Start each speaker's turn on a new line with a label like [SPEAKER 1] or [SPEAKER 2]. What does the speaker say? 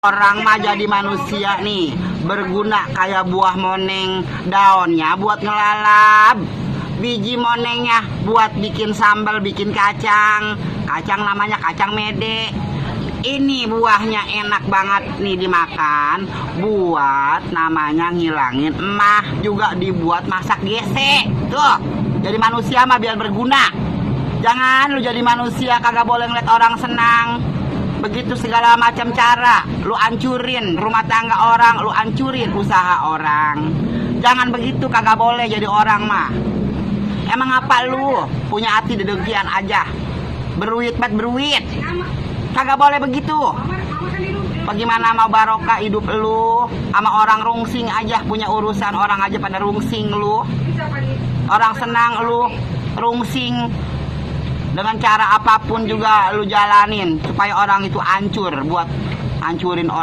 [SPEAKER 1] Orang mah jadi manusia nih, berguna kayak buah moneng, daunnya buat ngelalap, biji monengnya buat bikin sambal, bikin kacang namanya kacang mede. Ini buahnya enak banget nih dimakan, buat namanya ngilangin emah, juga dibuat masak gesek. Tuh, jadi manusia mah biar berguna. Jangan lu jadi manusia kagak boleh ngeliat orang senang. Begitu segala macam cara lu ancurin rumah tangga orang, lu ancurin usaha orang. Jangan begitu, kagak boleh jadi orang mah. Emang apa lu punya hati dedekian aja, beruit bat beruit, kagak boleh begitu. Bagaimana mau barokah hidup lu sama orang rungsing aja, punya urusan orang aja pada rungsing lu. Orang senang lu rungsing. Dengan cara apapun juga lu jalanin supaya orang itu hancur, buat hancurin orang.